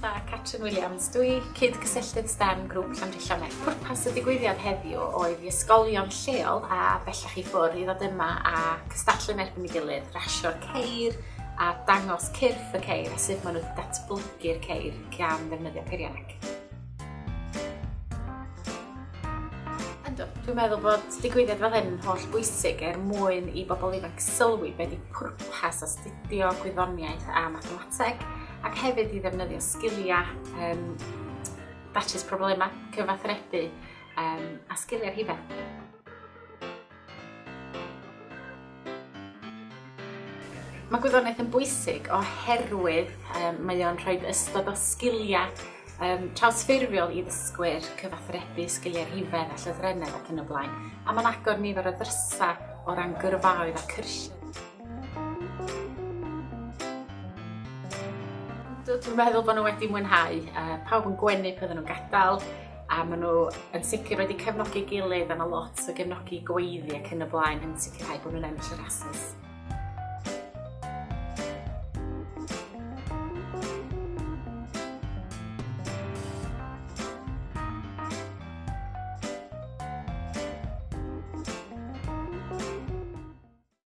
Da, Catrin Williams. Dwi cyd-gysylltydd STEM Grŵp Llandrillo Menai. Pwrpas y digwyddiad heddiw oedd i ysgolion lleol a bellach i ffwrdd i ddod yma a cystadlu yn erbyn ei gilydd, rasio'r ceir a dangos cyrff y ceir a sut maen nhw wedi datblygu'r ceir gan ddefnyddio peirianneg. Yndw, dwi'n meddwl bod digwyddiad fel hyn yn holl bwysig er mwyn i bobl ifanc sylwi be di pwrpas astudio gwyddoniaeth a mathemateg ac hefyd i ddefnyddio sgiliau um, datrys problemau, cyfathrebu um, a sgiliau rhifedd. Mae gwyddoniaeth yn bwysig oherwydd um, mae o'n rhoi ystod o sgiliau um, trawsffurfiol i ddysgwyr, cyfathrebu, sgiliau rhifedd a llythrennedd ac yn y blaen. A mae'n agor nifer o ddrysau o ran gyrfaoedd a cyrsiau. Dwi'n meddwl bod nhw wedi mwynhau. Uh, pawb yn gwenu pan nhw'n gadael a maen nhw yn sicr wedi cefnogi gilydd a mae lot o gefnogi gweiddi ac yn y blaen yn sicrhau bod nhw'n ennill y rasys.